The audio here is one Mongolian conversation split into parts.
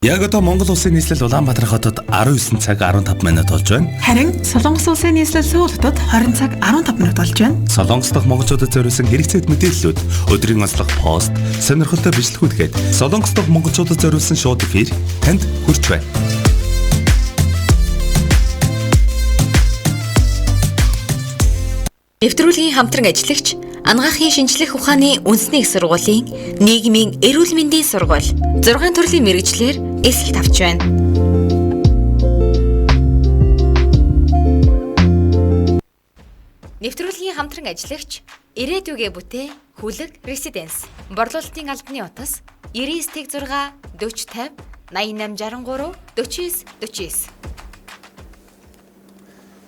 Яг одоо Монгол Улсын нийслэл Улаанбаатар хотод 19 цаг 15 минут болж байна. Харин Солонгос Улсын нийслэл Сөүл хотод 20 цаг 15 минут болж байна. Солонгос дахь монголчуудад зориулсан хэрэгцээт мэдээллүүд, өдрийн онцлог пост, сонирхолтой бичлэгүүд гээд Солонгос дахь монголчуудад зориулсан шууд эфир танд хүрч байна. Нэвтрүүлгийн хамтран ажиллагч Ангаахын шинжлэх ухааны үндэсний их сургуулийн нийгмийн эрүүл мэндийн сургууль 6 төрлийн мэргэжлээр эсэлт авч байна. Нэвтрүүлгийн хамтран ажиллагч Ирээдүгэ бүтээ Хүлэг Резиденс борлуулалтын албаны утас 99 6 40 50 88 63 49 49.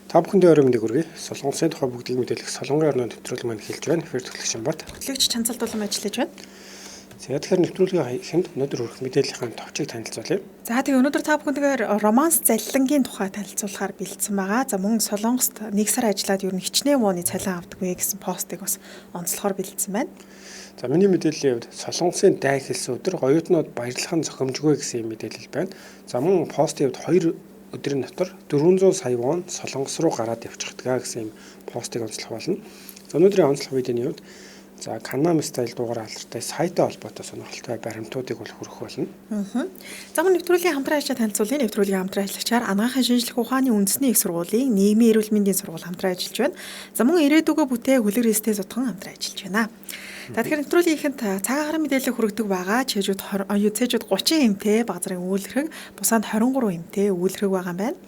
Та бүхэндээ орой мэндийг хүргэе. Солонгосын тухай бүгдийг мэдээлэх Солонгын орны нэвтрүүлэг маань эхэлж байна. Эфир төлөгч Бат. Хөтлөгч Чанцалд улам ажиллаж байна. За тэгэхээр нэвтрүүлгийн эхэнд өнөөдөр хүрэх мэдээллийн товчийг танилцуулъя. За тэгээ өнөөдөр та бүхэндээ романс заллангийн тухай танилцуулахаар бэлдсэн байгаа. За мөн Солонгост нэг сар ажиллаад ер нь хичнээн вооны цалин авдаг вэ гэсэн постыг бас онцлохоор бэлдсэн байна. За миний мэдээллийн хувьд Солонгосын дай хэлсэн өдөр оюутнууд баярлах нь зохимжгүй гэсэн юм мэдээлэл байна. За мөн постын хувьд 2 өдрийн дотор 400 сая вон Солонгос руу гараад явчихдаг гэсэн юм постыг онцлох болно. За өнөөдрийн онцлог видеоны хувьд за Gangnam Style дуугаар алдартай сайттай холбоотой сонирхолтой баримтуудыг бол хүргэх болно. За мөн нэвтрүүлгийн хамтран ажиллагчаа танилцуулъя. Нэвтрүүлгийн хамтран ажиллагчаар Ангаахын шинжлэх ухааны үндэсний их сургуулийн нийгмийн эрүүл мэндийн сургууль хамтран ажиллаж байна. За мөн ирээдүгөө бүтээ Хүлэг резиденс утган хамтран ажиллаж байна. За тэгэхээр нэвтрүүлгийн эхэнд цаг агаарын мэдээлэл хүргэдэг байгаа. Чэжүүд 20 цэжүүд 30 эмтэй баг зэрэг үйлрэг, бусаанд 23 эмтэй үйлрэг байгаа юм байна.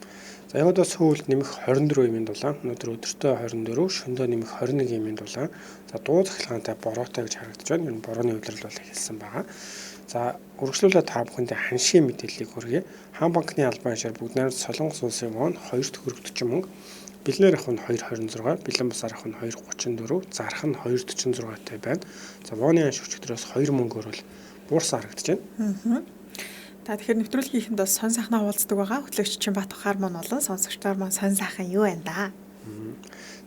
За яг одоо Сөүлд нэмэх 24 эмийн дулаан, өнөөдөр өдөртөө 24, шөнөдөө нэмэх 21 эмийн дулаан. За дуу цахилгаантай бороотой гэж харагдаж байна. Ер нь борооны удирдал бол эхэлсэн байгаа. За үргэлжлүүлээ та бүхэндээ ханшийн мэдээллийг хүргэе. Хаан банкны албан хашаар бүгд найрамд Солонгос улсын вон 2 төгрөг 40 мөнгө, бэлнээр авах нь 2.26, бэлэн бусаар авах нь 2.34, зарах нь 2.46 тай байна. За воны ханш өчигдрөөс 2 мөнгөөр бол буурсан харагдаж байна. За тэгэхээр нэвтрүүлгийн эхэнд бас сон сайхнаа уулздаг байгаа. Хөтлөгч Чинбат Харман болон сонсогчдоор маань сон сайхан юу байна да?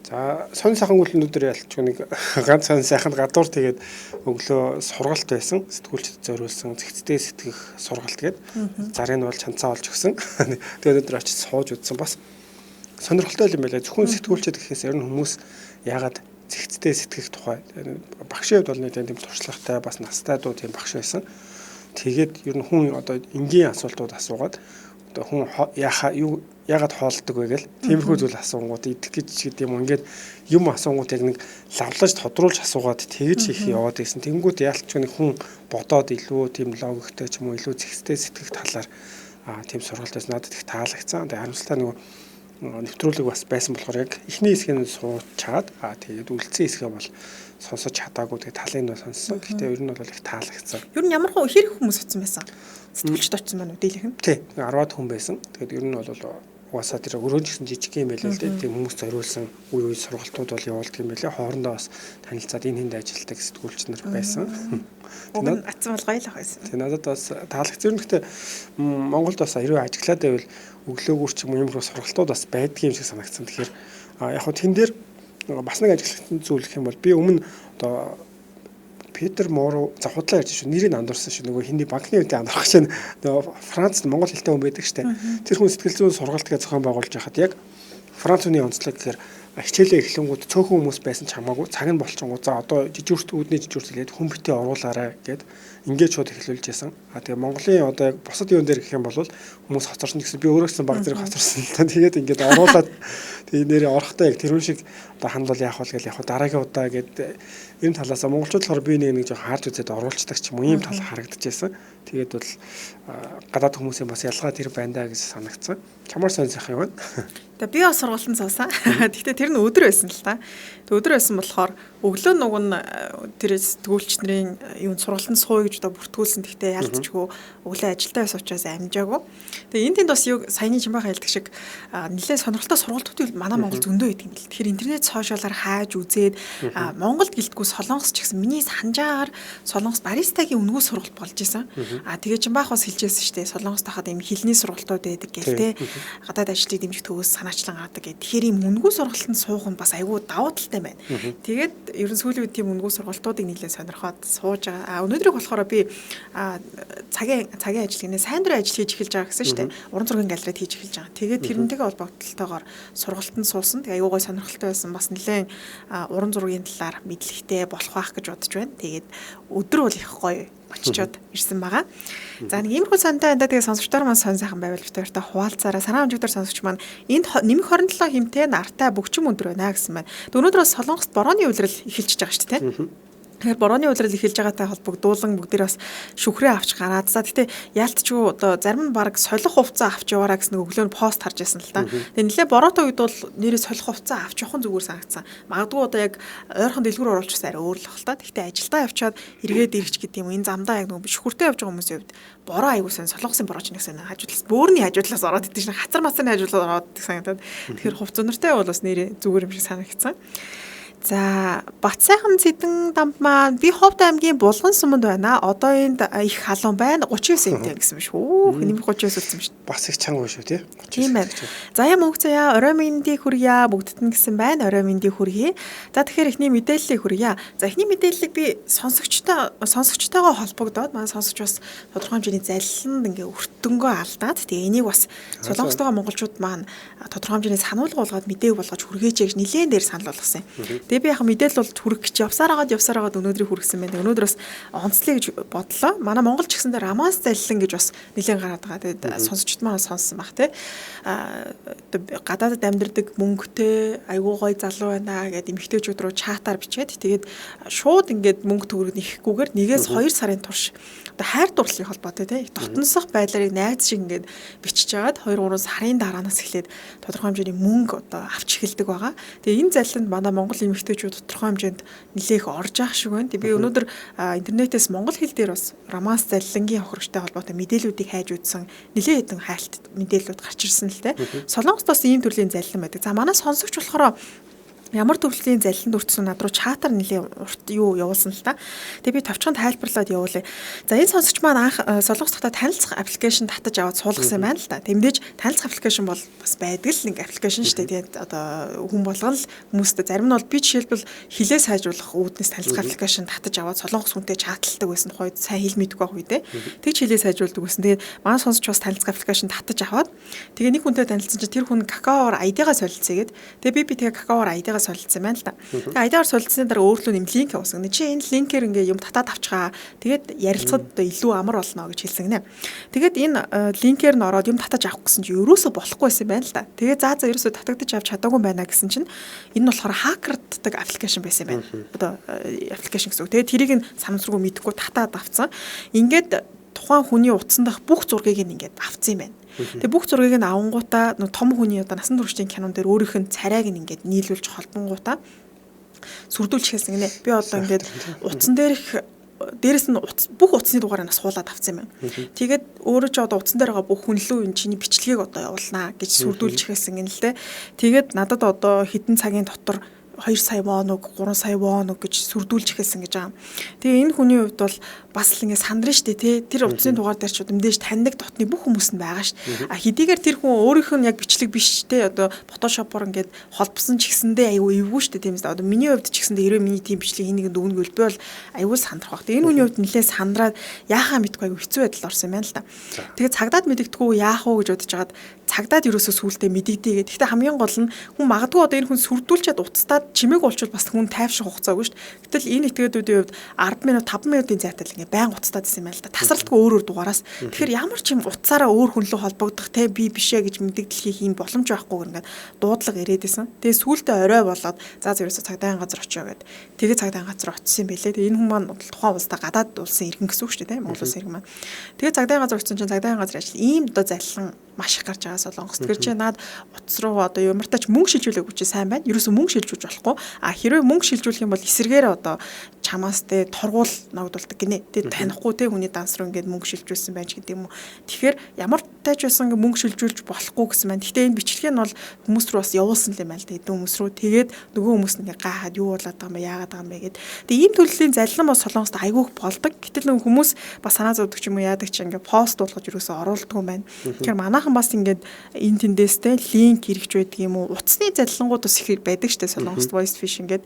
За сон сайхан үйл өнөөдөр ялч нэг ганц сон сайхан гадуур тэгээд өглөө сургалт байсан. Сэтгүүлчд зориулсан зэгцтэй сэтгэх сургалт гээд зарын нь бол чанцаа олж өгсөн. Тэгээд өнөөдөр очиж сууж үзсэн бас сонирхолтой юм байлаа. Зөвхөн сэтгүүлчд гэхээс ер нь хүмүүс яагаад зэгцтэй сэтгэх тухай багшийн хувьд бол нэг тийм туршлагатай бас настай дуу тийм багш байсан. Тэгээд ер нь хүн одоо энгийн асуултууд асуугаад одоо хүн яхаа юу яагаад хоолдог вэ гэл тиймэрхүү зүйл асуунгууд идэх гэж гэдэг юм ингээд юм асуунгууд яг нэг лавлаж тодруулж асуугаад тэгж их яваад байсан. Тэнгүүд яалтч нэг хүн бодоод илүү тийм логиктэй ч юм уу илүү зэгцтэй сэтгэх талаар тийм сургалт байсан. Надад их таалагдсан. Тэгээ харамсалтай нөгөө нэвтрүүлэг бас байсан болохоор яг эхний хэсгийг нь суучаад тэгээд үлдсэн хэсгээ бол сонсож чадаагүй. Тэгээд талын нь сонссон. Гэхдээ ер нь бол их таалагдсан. Ер нь ямар хэр хүмүүс очсон байсан? Сэтгүүлчд очсон байна уу дийлэх нь? Тий, 10-аад хүн байсан. Тэгээд ер нь бол угаасаа тэр өрөөнд ч гэсэн жижиг юм байлээ л дээ. Тийм хүмүүс зориулсан үе үе сургалтууд бол явуулдаг юм байлээ. Хоорондоо бас танилцаад энэ тэнд ажилладаг сэтгүүлч нар байсан. Уг нь атсан бол гоё л ах байсан. Тэг надад бас таалагдсан. Ер нь гэхдээ Монголд бас хэрвээ ажиглаад байвал өглөөгөр ч юм уу иймэрхүү сургалтууд бас байдгийн юм шиг санагдсан. Тэгэхээр яг хөө тэн дээр бас нэг ажиглагдсан зүйл гэх юм бол би өмнө одоо Питер Моро за худлаа ярьж шүү. Нэрийг андуурсан шүү. Нөгөө хиний банкны үнтэй андуурах чинь нөгөө Францд монгол хэлтэй хүн байдаг штэ. Тэр хүн сэтгэл зүйн сургалт гэж зохион байгуулж байхад яг Франц хүний онцлог гэхээр хичээлээ эхлэнгүүд цөөхөн хүмүүс байсан ч хамаагүй цаг нь болчингууд за одоо жижүүрт үүдний жижүүрт хэлээд хүн битээ оруулаарай гэд ингээд шууд эхлүүлж ясан. А тэгээ Монголын одоо яг бусад юун дээр гэх юм бол хүмүүс хоцорсон гэсэн би өөрөө гэсэн баг зэрэг хоцорсон л та. Тэгээд ингээд оруулаад тэгээ нэрээ орохдоо яг тэрүүн шиг одоо хандвал яах вэ гэл яг дараагийн удаа гэд энэ талаас монголчууд болохоор би нэг нэг жоо харж үзээд оруулцдаг ч юм уу ийм тал харагдчихсан. Тэгээд бол гадаад хүмүүсийн бас ялгаа тэр байна даа гэж санагдсан. Чамаар сон сайхан юм байна. Тэгээ би бас сургалтанд суусан. Гэхдээ тэр нь өдөр байсан л та. Тэг өдөр байсан болохоор өглөө нүг нь тэр сэтгүүлч нарын юунд сургалтанд сууя гэж одоо бүртгүүлсэн. Гэхдээ яалтчгүй өглөө ажилдаа байсан учраас амжаагүй. Тэгээ энэ тэнд бас юу саяны Чинбахан хэлдэг шиг нэлээд сонирхолтой сургалтууд манай Монгол зөндөө байдаг юм бэл. Тэгэхээр интернет сошиалаар хайж үзээд Монголд гэлтгүй Солонгос ч гэсэн миний санджаагаар Солонгос баристагийн үнэгүй сургалт болж исэн. А тэгээ Чинбах бас хэлжсэн шүү дээ. Солонгос тахад ийм хэлний сургалтууд байдаг гэл те. Гадаад ажлыг дэмжих төвөөс санаачлан гаргадаг гэх. Тэгэхээр ийм үнэгүй сургалтанд суух нь бас айгүй давуу талтай юм байна. Тэгээд ер нь сүүлийн үед тийм үнэгүй сургалтуудыг нэлээд сонирхоод сууж байгаа. А өнөөдрийг болохоор би цагийн ажил гинэ сайн дурын ажил хийж эхэлж байгаа гэсэн шүү дээ. Уран зургийн галерейд хийж эхэлж байгаа. Тэгээд тэрнтэйгээ холбогдлолтойгоор сургалтанд суусан. Тэгээ аюу гой сонирхолтой байсан. Бас нэлээд уран зургийн талаар мэдлэгтэй болох байх гэж бодож байна. Тэгээд өдөр бол их гоё очичоод ирсэн байгаа. За нэг иймэрхүү сонтой байна. Тэгээ сонсогчдоор маань сон сайхан байвал бид хоёртой хуваалцаараа. Санаа амжигдаар сонсогч маань энд нэмэх 27 хэмтэй нартай бөгчм өндөр байна гэсэн байна. Өнөөдөр бас Солонгост борооны улирал эхэлж байгаа шүү дээ, тийм. Тэгэхээр борооны улирал эхэлж байгаатай холбогдуулан бүгдээр бас шүхрээ авч гараад. За гэтээ яалтчгүй одоо зарим нь баг солих хувцас авч яваараа гэсэн нэг өглөө нь пост харж байсан л та. Тэгээ нэлээ бороотой үед бол нэрээ солих хувцас авч явах нь зүгээр санагдсан. Магадгүй одоо яг ойрхон дэлгүүр оруулчихсан арай өөр л бах л та. Гэтээ ажилдаа явчаад эргээд ирэх гэдэг юм энэ замдаа яг нэг шүхртэй явж байгаа хүмүүсийн хувьд бороо аягүй сайн Солонгосын бороо ч нэг сайн хажуудлаас бөөрийн хажуудлаас ороод идэв чинь хацар мацарны хажуудлаас ороод идэх санагдаад. Тэгэхээр хувц өнөртэй бол бас нэрээ зүгээр юм шиг санагдсан. За Батсайхан Цэдэн дамп маань би Ховд аймгийн Булган суманд байна. Одоо энд их халуун байна. 39 эмтэй гэсэн биш үү? Нэмэх 39 үлдсэн биш. Бас их чанга шүү тий. Тийм байна. За яа мөнгө заяа орой мэндийг хүргье. Бүгдд нь гэсэн байна. Орой мэндийг хүргье. За тэгэхээр эхний мэдээллийг хүргье. За эхний мэдээллийг би сонсогчтойгоо холбогдоод манай сонсогч бас тодорхой хэмжээний залланд ингээ өртөнгөө алдаад тэгээ энийг бас Солонгостойгоо монголчууд маань тодорхой хэмжээний сануулга болгоод мэдээг болгож хүргээч гэж нэлээд дээр санал болгосон юм. Тэгээ би яг мэдээлэл бол хүргэх гэж явсаар агаад өнөөдрийг хүргэсэн байна. Өнөөдөр бас онцлоё гэж бодлоо. Манай Монгол ч гэсэндээ романс заллан гэж бас нэлээд гараад байгаа. Тэгээд сонсогчд маань сонссон баг тий. Гадаадад амьдардаг мөнгөтэй айгуу гой залуу байна гэд эмэгтэйчүүд рүү чатаар бичээд тэгээд шууд ингээд мөнгө төгрөг нэхгүйгээр 1-2 сарын турш одоо хайр дурлалын холбоотой тий. Дотносох байдлаарыг найз шиг ингээд бичиж агаад 2-3 сарын дараанаас эхлээд тодорхой хэмжээний мөнгө одоо авч эхэлдэг байгаа. Тэгээ энэ залланд манай Монгол эмэгтэйчүүд тодорхой хэмжээнд нэлээх орж явах шиг байна. Тэгээ би өнөөдөр интернетээс монгол хэл дээр бас романс заллангийн хохирогчтой холбоотой мэдээллүүдийг хайж үзсэн. Нэлээд хэдэн хайлт мэдээллүүд гарч ирсэн л дээ. Солонгост бас ийм төрлийн заллан байдаг. За манай сонсогч болохоор ямар төрлийн залланд өртсөн над руу чатаар нэлээ урт юу явуулсан л та. Тэгээ би товчхон тайлбарлаад явуулъя. За энэ сонсогч маань анх Солонгос дахта танилцах аппликейшн татаж аваад суулгасан юм байна л та. Тэмдэж танилцах аппликейшн бол бас байдаг л нэг аппликейшн шүү дээ. Тэгээд одоо хүн болгон л хүмүүстэй зарим нь бол би жишээлбэл хилээ сайжруулах үүднээс танилцах аппликейшн татаж аваад Солонгос хүнтэй чаталдаг байсан тухайд сайн хэл мэдгүй байх үедээ. Тэгж хилээ сайжруулдаг байсан. Тэгээд манай сонсогч бас танилцах аппликейшн татаж аваад тэгээ нэг хүнтэй танилцсан чинь тэр хүн какаоор ID-гаа солилцъя гэд. Тэгээ би тэгээ какаоор ID-гаа солилцсан байна л да. Тэгээ ID-гаар солилцсны дараа өөрлөө нэм линк явуулсан. Чи энэ линкээр ингээ юм татаад авчгаа. Тэгээд ярилцахад одоо илүү амар болно гэж хэлсэн гинэ. Тэгээд энэ линкээр нь ороод юм татаж авах гэсэн чи ерөөсөө болохгүй байсан байна л да. Тэгээ за ерөөсөө татагдаж авч чадаагүй байна гэсэн чинь энэ нь болохоор хакерддаг аппликейшн байсан юм байна. Одоо аппликейшн гэсэн үг. Тэгээд тэрийг нь санамсаргүй мэдэхгүй татаад авцсан. Ингээд тухайн хүний утсан дах бүх зургийг нь ингээд авцсан юм байна. Тэгээ бүх зургийг нь авангуудаа нөө том хүний одоо насан туршдын кинон дээр өөрийнх нь царайг нь ингээд нийлүүлж холбонгуудаа сүрдүүлж хэлсэн гинэ. Би одоо ингээд утсан дээрх дээрэс нь бүх утасны дугаарыг нас хуулаад авсан юм байна. Тэгээд өөрөө ч одоо утсан дээр байгаа бүх хүнлүү энэ чиний бичлэгийг одоо явуулнаа гэж сүрдүүлж хэлсэн гин л дээ. Тэгээд надад одоо хэдэн цагийн дотор 2 сая вон үг, 3 сая вон үг гэж сүрдүүлж эхэлсэн гэж байгаа. Тэгээ энэ хүний хувьд бол бас л ингэ сандрын штэ тий. Тэр утасны дугаар дээр ч мэдээж таньдаг дотны бүх хүмүүс нь байгаа штэ. А хэдийгээр тэр хүн өөрийнх нь яг бичлэг биш тий. Одоо фотошопоор ингээд холбосон ч гэсэндээ айгүй эвгүй штэ тийм ээ. Одоо миний хувьд ч гэсэндээ хэрвээ миний тийм бичлэг хий нэгэнд өгнө гэвэл би бол айгүй сандрах бах. Тэгээ энэ хүний хувьд нэлээ сандраад яахаа мэдгүй айгүй хэцүү байдалд орсон юм байна л та. Тэгээ цагдаад мэдэгдэхгүй яах уу гэж бодож хагаад цагдаад ерөөсөө сүултээ мэдэгдэе. Гэхдээ хамгийн гол нь хүн магадгүй одоо энэ хүн сүрдүүлчихэд уцтаад чимээг болчвол бас хүн тайвших хугацаагүй шүү дээ. Гэтэл энэ этгээдүүдийн хувьд 10 минут 5 минутын зайтай л ингээ байн уцтаад исэн юм байна л да. Тасралтгүй өөр өөр дугаараас. Тэгэхээр ямар ч юм утсаараа өөр хүн лөө холбогдох те би бишээ гэж мэдэгдэл хийх юм боломж байхгүйгээр ингээд дуудлага ирээд исэн. Тэгээ сүултээ орой болоод за ерөөсөө цагдаагийн газар очио гэд. Тэгээ цагдаагийн газар очисон юм байлээ. Тэгээ энэ хүн маань тухайн улсдаа гадаад улсын иргэн гэсэн үг шүү дээ те Монгол улсын иргэн маань. Тэгээ цагдаагийн газар очисон чинь цагдаагийн газар ажил ийм одоо заллан маш их гарч байгаа Солонгос. Тэгэхээр чи наад утас руу одоо ямартай ч мөнгө шилжүүлээгүй чи сайн байна. Ерөөсөө мөнгө шилжүүлж болохгүй. А хэрвээ мөнгө шилжүүлэх юм бол эсэргээр одоо чамаас те торгуул ногдуулдаг гинэ. Тэ танихгүй те хүний данс руу ингээд мөнгө шилжүүлсэн байж гэдэг юм уу. Тэгэхээр ямар Уттай ч байсан ингээ мөнгө шилжүүлж болохгүй гэсэн байна. Гэхдээ энэ бичлэг нь бол хүмүүс рүү бас явуулсан юм байна л да. Хэдэн хүмүүс рүү. Тэгээд нөгөө хүмүүс нь ингээ гайхаад юу болоод байгаа юм бэ? Яагаад байгаа юм бэ гэд. Тэгээ ийм төрлийн заллан бас Солонгост айгүйх болдог. Гэтэл нөгөө хүмүүс бас санаа зовдөг ч юм уу яадаг ч ингээ пост болгож юусоо оруулдаггүй юм байна. Тэгэхээр манайхан бас ингээд энэ тэндээс те линк ирэх байдаг юм уу? Утасны заллангууд бас их байдаг штэ Солонгост voice phishing ингээд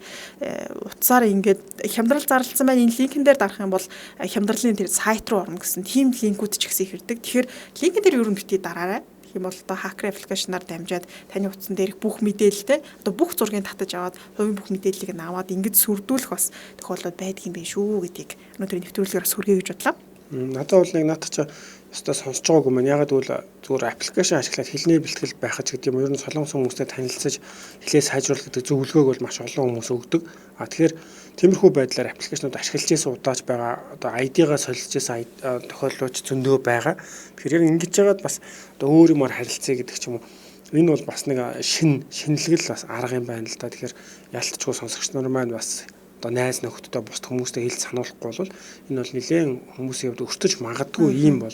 утсаар ингээд хямдрал зарласан байна. Энэ линкэн дээр дарах юм бол хямдралын тэр сайт руу орно гэсэн тийм линкүүд ч гэсэн их ирдэг. Тэгэхээр линкэн дээр ер нь битгий дараарай. Тэгэх юм бол одоо хакер аппликейшнаар дамжаад таны утсан дээрх бүх мэдээлэлтэй одоо бүх зургийг татаж аваад хувийн бүх мэдээллийг нь аваад ингэж сүрдүүлэх бас тохиолдол байдаг юм байна шүү гэдгийг өнөөдрийн нэвтрүүлгээр бас хүргэе гэж бодлоо. Надад бол нэг наадах чи ёстой сонсож байгаагүй маань. Ягаад гэвэл зүгээр аппликейшн ашиглаад хэлний бэлтгэл байхад ч гэдэг юм уу ер нь солонгос хүмүүстэй танилцаж хэлээ сайжруулах гэдэг зөвлөгөөг бол маш олон хүмүүс өгдөг. А тэгэхээр тиймэрхүү байдлаар аппликейшнууд ашиглаж исэн удааж байгаа одоо ID-гаа солилцож исэн тохиолдлууд зөндөө байгаа. Тэгэхээр яг ингэж жагаад бас одоо өөр юмар харилцъя гэдэг ч юм уу. Энэ бол бас нэг шинэлгэл бас арга юм байна л да. Тэгэхээр ялтчгүй сонсогч нар маань бас одоо найз нөхдөдөө бусд хүмүүстэй хэлж сануулахгүй бол энэ бол нэлээд хүмүүсийн хувьд өртөж магадгүй ийм бол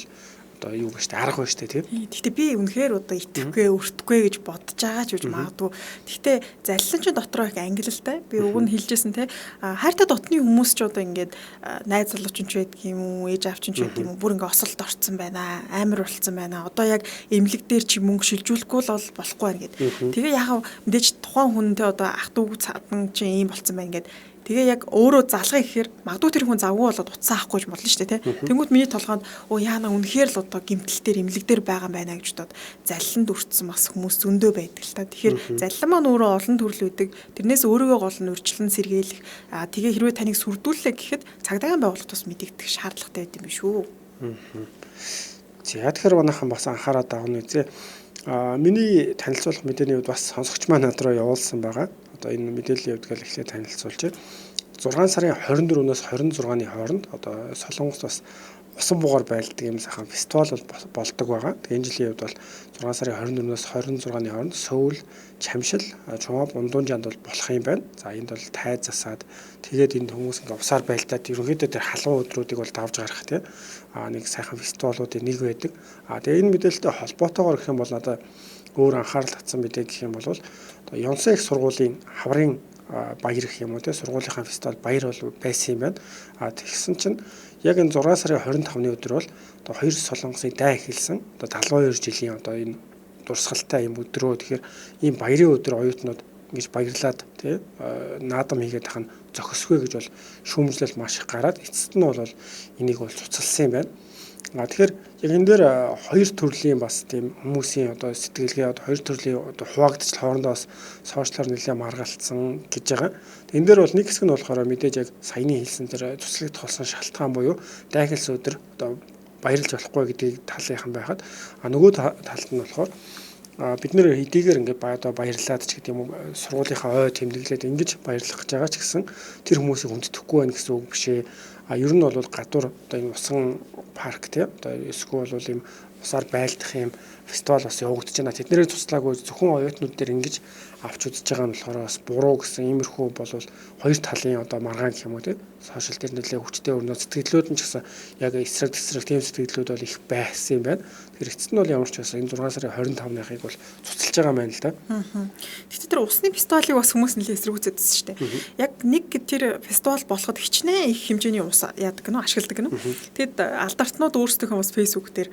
одоо юу гэж тэ арга байна штэ тийм. Гэхдээ би үнэхээр одоо итгэхгүй өртөхгүй гэж бодож байгаа ч гэж магадгүй. Гэхдээ заллан ч дотроо их ангилалтай. Би уг нь хэлжсэн те. Хайртай дотны хүмүүс ч одоо ингээд найз залууч ч байдаг юм уу, ээж аав ч байдаг юм уу, бүр ингээд осолд орцсон байна. Амар болцсон байна. Одоо яг эмнэлэг дээр чи мөнгө шилжүүлэхгүй л бол болохгүй байна гэд. Тэгээ яхав мэдээж тухайн хүн те одоо ах дүү цадан чи ийм болцсон байна гэд. Тэгээ яг өөрөө залгая гэхээр магадгүй тэр хүн завгүй болоод утсаа авахгүй ч болно шүү дээ тий. Тэнгүүд миний толгойд оо яана үнэхээр л одоо гимтэл дээр эмнэлэг дээр байгаа юм байна гэж бодоод залланд өртсөн бас хүмүүс зөндөө байдаг л та. Тэгэхээр заллан маань өөрөө олон төрөл үүдэг. Тэрнээс өөрийгөө гол нь урьдчилан сэргийлэх. Аа тэгээ хэрвээ таныг сүрдүүллээ гэхэд цагдаагийн байгууллагт бас мэдэгдэх шаардлагатай байд юм биш үү? За тэгэхээр манайхан бас анхаарал авах нь үзье. Аа миний танилцуулах мэдээний хувьд бас сонсогч маань над руу явуулсан байгаа. Одоо энэ мэдээллийн хувьд гэл эхлээд танилцуулж. 6 сарын 24-өөс 26-ны хооронд одоо Солонгост бас усан бугаар байлдаг юм сайхан фестивал болдог байгаа. Тэгээ энэ жилийн хувьд бол 6 сарын 24-өөс 26-ны хооронд Сөүл, Чамшил, Чумаа, Бундуунжанд бол болох юм байна. За энд бол тайз засаад тэгээд энд хүмүүс ингээ усаар байлдаад ерөнхийдөө тэр халуун өдрүүдийг бол давж гарах тийм. Аа нэг сайхан фестивалуудын нэг байдаг. Аа тэгээ энэ мэдээлэлтэй холбоотойгоор гэх юм бол надад өөр анхаарал татсан мэдээ гэх юм бол одоо Йонсей их сургуулийн хаврын баяр гэх юм уу те сургуулийнхаа фестивал баяр бол байсан юм байна. А тэгсэн чинь яг энэ 6 сарын 25-ны өдөр бол одоо хоёр солонгосын дай эхэлсэн одоо 72 жилийн одоо энэ дурсгалтай юм өдрөө. Тэгэхээр ийм баярын өдөр оюутнууд ингэж баярлаад тий наадам хийгээд тах нь зохисгүй гэж бол шүүмжлэл маш их гараад эцэст нь бол энийг бол цуцалсан юм байна. А тэгэхээр яг энэ дээр хоёр төрлийн бас тийм хүмүүсийн одоо сэтгэлгээ одоо хоёр төрлийн одоо хуваагдчих хоорондоо бас сошиалар нэлээд маргалцсан гэж байгаа. Энэ дээр бол нэг хэсэг нь болохоор мэдээж яг саяны хэлсэн тэр цуцлагдах болсон шалтгаан буюу дайхалсан өдөр одоо баярлж болохгүй гэдгийг талынхан байхад а нөгөө талд нь болохоор бид нэр хэдийгээр ингээд одоо баярлаад ч гэдэг юм уу сургуулийнхаа ой тэмдэглээд ингэж баярлах гэж байгаа ч гэсэн тэр хүмүүсийг хүндэтгэхгүй байх гэсэн үг биш ээ. А ер нь бол гадуур одоо энэ усан парк тий одоо эсвэл бол ийм усаар байлдах юм фестивал бас явагдаж байна. Тэднэрийг туслаагүй зөвхөн оюутнууд дээр ингэж авч үзэж байгаа нь болохоор бас буруу гэсэн иймэрхүү бол хоёр талын одоо маргаан гэх юм уу тий сошиал дээр нэлээ хүчтэй өрнөө сэтгэлдлүүд нь ч гэсэн яг эсрэг тэсрэг тийм сэтгэлдлүүд бол их байсан юм байна. Тэгэхээр эцэст нь бол ямар ч байсан энэ 6 сарын 25-ныхыг бол цуцалж байгаа юм байна л да. Гэхдээ тэр усны фестивалыг бас хүмүүс нэлээ эсэргүүцээдсэн шүү дээ. Яг нэг тэр фестивал болоход хичнээн их хэмжээний ус яадаг гэнэ ашигладаг гэнэ. Тэгэд алдартнууд өөрсдийнхөө бас Facebook дээр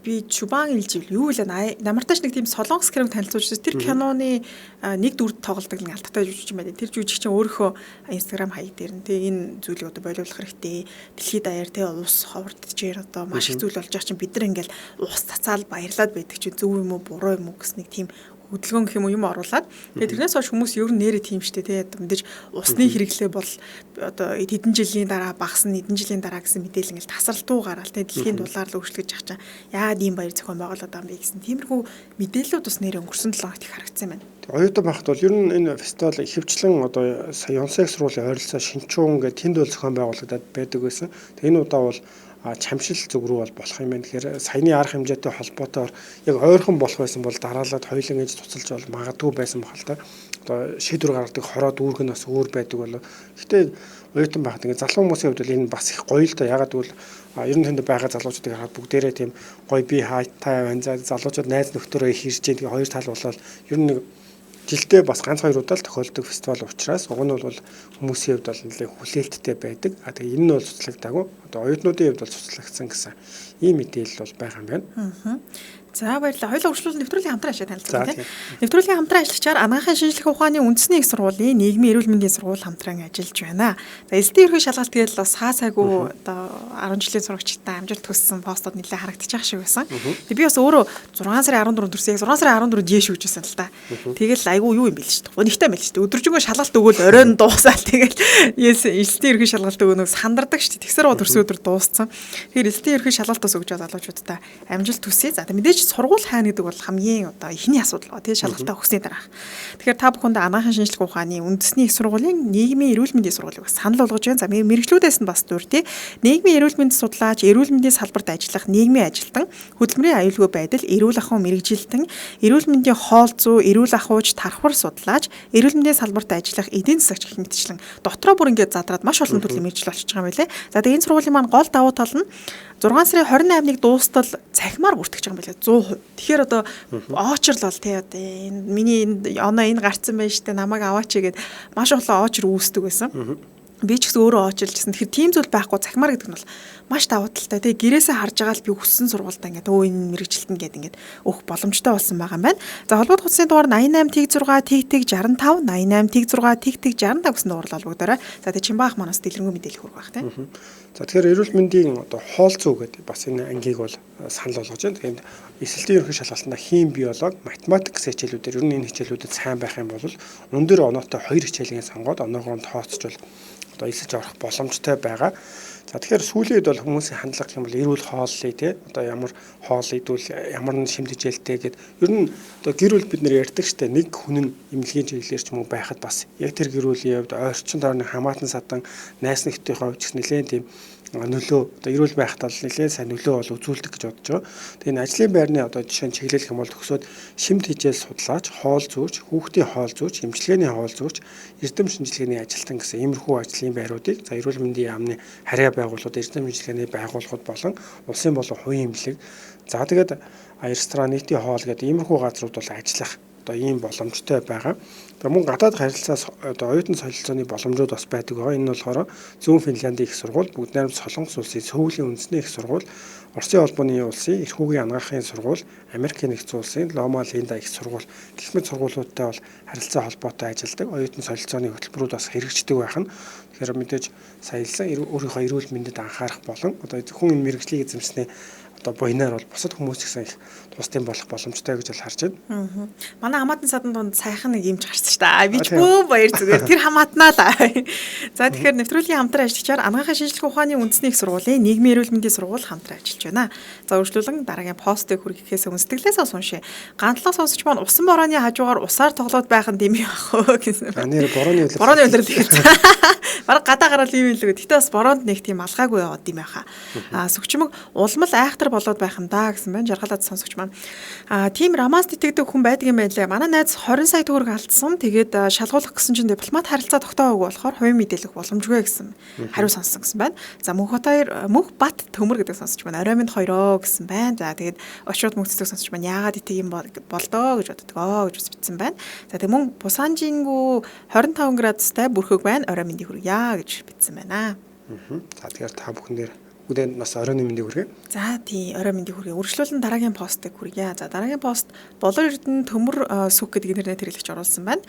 би Чубан илжил юу вэ намартаач нэг тийм солонгос киног танилцуулж тэр киноны нэг дүрд тоглодог нэг алдартай жүжигч юм байна. Тэр жүжигчин өөрийнхөө Instagram хаяг дээр нь тэг энэ зүйлийг одоо болиулах хэрэгтэй. Дэлхийд даяар тэг ус ховордчихээр одоо маш их зүйл болж байгаа чинь бид нар ингээл ус цацаал баярлаад байдаг чинь зөв юм уу буруу юм уу гэсэн нэг тийм хөдөлгөөн гэх юм уу юм оруулаад тэгээ тэрнээс хойш хүмүүс ер нь нэрээ тийм штэ тий мэдээж усны хэрэглээ бол одоо хэдэн жилийн дараа багасна хэдэн жилийн дараа гэсэн мэдээлэл ингээл тасралтуу гараал тий дэлхийн дулаар л өөрчлөгдөж байгаа чинь яагаад ийм баяр зохион байгуулад байгаа юм бэ гэсэн тиймэрхүү мэдээллүүд бас нэрээ өнгөрсөн 7 хоногт их харагдсан байна. Оюутан байхад бол ер нь энэ фестивал ихэвчлэн одоо Йонсей их сургуулийн ойролцоо Шинчүүн гэх тэнд бол зохион байгуулагдаад байдаг байсан. Тэгээ энэ удаа бол чамшил зүг рүү бол болох юм байна. Тэгэхээр саяны арга хэмжээтэй холбоотойгоор яг ойрхон болох байсан бол дараалаад хоёулан ээж цуцалж бол магадгүй байсан баг л та. Одоо шийдвэр гаргадаг хороо дүүрэг нь бас өөр байдаг болов. Гэхдээ оюутан байхад ингээд залуу хүмүүсийн хувьд бол энэ бас их гоё л да. Ягаад гэвэл Ер нь тэнд байгаа залуучуудыг харахад бүгдээрээ тийм гоё бие хайтай байна. За залуучууд найз нөхдөөрөө их ирж байгаа. Тэгээ хоёр тал болоод ер нь нэг жилдээ бас ганц хоёр удаа л тохиолддог фестивал учраас уг нь бол хүмүүсийн хувьд бол нэлээд хүлээлттэй байдаг. А тэгээ энэ нь бол цуцлагдаагүй. Одоо оюутнуудын хувьд бол цуцлагдсан гэсэн ийм мэдээлэл бол байгаа юм байна. За баярлалаа. Хоёулаа үргэлжлүүлэн нэвтрүүлгийн хамтран ажлыг танилцуулъя тийм. Нэвтрүүлгийн хамтран ажиллагчаар Анагаахын шинжлэх ухааны үндэсний их сургуулийн нийгмийн эрүүл мэндийн сургууль хамтран ажиллаж байна. За элсдийн ерхий шалгалт тэгэл бас хаа сайгүй одоо 10 жилийн сурагчтай амжилт хүссэн постууд нэлээд харагдчих шиг байсан. Тэгээ би бас өөрөө 6 сарын 14-нд төрсөн. Яг 6 сарын 14-нд жээш өгч байсан л та. Тэгэл айгүй юу юм бэл шүү дээ. Өнөхтэй юм бэл шүү дээ. Өдөржингөө шалгалт өгөөл оройн дуусаал тэгэл элсдийн ерхий шалгалт өгөө нэг сандардаг шүү дээ. Тэгсэр төрсөн өдөр дууссан. Тэгэхээр элсдийн ерхий шалгалт бас өгч байгаа залуучуудаа амжилт хүсье. За мэдээж сургууль хайна гэдэг бол хамгийн одоо эхний асуудал ба тий шалгалтаа өгсөний дараах. Тэгэхээр та бүхэнд анагаахын шинжлэх ухааны үндэсний их сургуулийн нийгмийн эрүүл мэндийн сургуулийг бас санал болгож байна. За мэргэжлүүдээс нь бас дүр тий нийгмийн эрүүл мэнд судлаач, эрүүл мэндийн салбарт ажиллах нийгмийн ажилтан, хөдөлмөрийн аюулгүй байдал, эрүүл ахуй мэргэжилтэн, эрүүл мэндийн хоол зүй, эрүүл ахуйч, тархвар судлаач, эрүүл мэндийн салбарт ажиллах эдийн засагч гэх мэтчлэн дотроо бүр ингээд задраад маш олон төрлийн мэргэжил болчихж байгаа юм билээ. За тэгээ энэ сургуулийн маань гол давуу тал нь 6 сарын 28-ыг дуустал цахимаар бүртгэж байгаа юм билээ 100%. Тэгэхээр одоо оочрлол тий одоо энэ миний энэ оноо энэ гарцсан байж тээ намайг аваач гээд маш олон оочр үүсдэг байсан. Би ч гэсэн өөрөө оочирлжсэн. Тэгэхээр тийм зүйл байхгүй цахимаар гэдэг нь бол маш давуу талтай. Тэгээ гэрээсээ харж байгаа л би хүссэн сургуультай ингээд өө энэ мэрэгжилтэн гээд ингээд өгөх боломжтой болсон байгаа юм байна. За холбоот утасны дугаар 88 тэг 6 тэг тэг 65 88 тэг 6 тэг тэг 65 гэсэн дугаар холбогдоорой. За тэгээ Чимбаах манаас дэлгэрэнгүй мэдээлэл хүргэх байх тийм. За тэгэхээр эрүүл мэндийн одоо хоол зүй гэдэг бас энэ ангийг бол санал болгож байна. Тэгэхээр эсэлтийн ерөнхий шалгалтанда хим, биологи, математик гэсэн хичээлүүдээр ер нь энэ хичээлүүдэд сайн байх юм бол өндөр оноотой хоёр хичээлийг сонгоод оноогоо тооцож одоо эсэлж орох боломжтой байгаа. За тэгэхээр сүүлийн үед бол хүмүүсийн хандлага гэх юм бол эрүүл хооллыг тий одоо ямар хоол идвэл ямар нэг шимтгэлтэй гэд ер нь одоо гэр бүл бид нэр ярьдаг штэ нэг хүн нь эмнэлгийн чиглэлээр ч юм уу байхад бас яг тэр гэр бүлийн хувьд ойрчин дорны хамаатан садан найз нөхдийнхөө хувьд ч гэсэн нэлээд тийм нөлөө одоо эрүүл байхад бол нэлээд сайн нөлөө бол үзүүлдэг гэж бодож байгаа. Тэгээ энэ ажлын байрны одоо жишээ нь чиглэл гэх юм бол төгсөөд шимт хичээл судлаач, хоол зүйч, хүүхдийн хоол зүйч, эмчилгээний хоол зүйч, эрдэм шинжилгээний ажилтан гэсэн иймэрхүү ажлын байруудыг за эрүүл мэндийн яамны харьяа байгууллагууд, эрдэм шинжилгээний байгууллагууд болон улсын болон хувийн эмнэлэг за тэгээд ресторан, нийтийн хоол гэдэг иймэрхүү газрууд бол ажиллах одоо ийм боломжтой байгаа. Тэгээ мөн гадаад харилцаа одоо оюутан солилцооны боломжууд бас байдаг байгаа. Энэ нь болохоор Зүүн Финляндийн их сургууль, Бүгд найрамд Солонгос улсын Сөүлийн үндэсний их сургууль, Оросын холбооны улсын Эрхүүгийн анагаахын сургууль, Америкийн нэгдсэн улсын Лома Линда их сургууль гэх мэт сургуулиудтай бол харилцаа холбоотой ажилладаг. Оюутан солилцооны хөтөлбөрүүд бас хэрэгждэг байх нь. Тэгэхээр мэдээж сая хэлсэн өөрийнхөө эрүүл мэндэд анхаарах болон одоо зөвхөн энэ мэргэжлийг эзэмшсэний одоо буйнаар бол бусад хүмүүс ч гэсэн их тусдын болох боломжтой гэж бол харж байна. Манай хамаатан садан дунд сайхан нэг юмч гарсан шүү дээ. Би ч бөө баяр зүгээр. Тэр хамаатнаа л. За тэгэхээр нэвтрүүлгийн хамтран ажиллагчаар Анагаахын шинжлэх ухааны үндэсний их сургуулийн нийгмийн эрүүл мэндийн сургууль хамтран ажиллаж байна. За үргэлжлүүлэн дараагийн постыг хүргэхээс өмнө сэтгэлээсээ уншия. Гантлаа сонсогч маань усан борооны хажуугаар усаар тоглоод байх нь дэмий ах уу гэсэн. Нэр борооны үлрэл. Борооны үлрэл эхэлсэн. Бараг гадаа гараад юм л үү. Гэтэ бас бороонд нэг тийм алгаагүй яваад юм байхаа. Аа сүгчмэг улмал айхтар болоод байх юм да гэсэн байна. Жаргалаад сонсогч маань. Аа тийм романс итгэдэг хүн байдаг юм байлээ. Манай найз 20 сая төгрөг алдсан. Тэгээд шалгуулах гэсэн чинь дипломат харилцаа тогтоогоогүй болохоор хувийн мэдээлэх боломжгүй гэсэн хариу сонссон гэсэн байна. За мөнх хоёр мөнх бат төмөр гэдэг сонсогч маань орой минь хоёроо гэсэн байна. За тэгээд очиод мөнх цэцэг сонсогч маань яагаад итэг юм болдоо гэж боддгоо гэж бичсэн байна. За тэг мөн Бусанжингүү 25 градустай бүрхэг байна. Орой мэндийг хүргье гэж бичсэн байна. За тэгэхээр та бүхэн дээр бүгдээ бас оройн мэндийг хүргэе. За тий, орой мэндийг хүргэе. Үргэлжлүүлэн дараагийн постыг хүргье. За дараагийн пост Болор Эрдэнэ төмөр сүг гэдэг интернет хэрэглэгч оруулсан байна.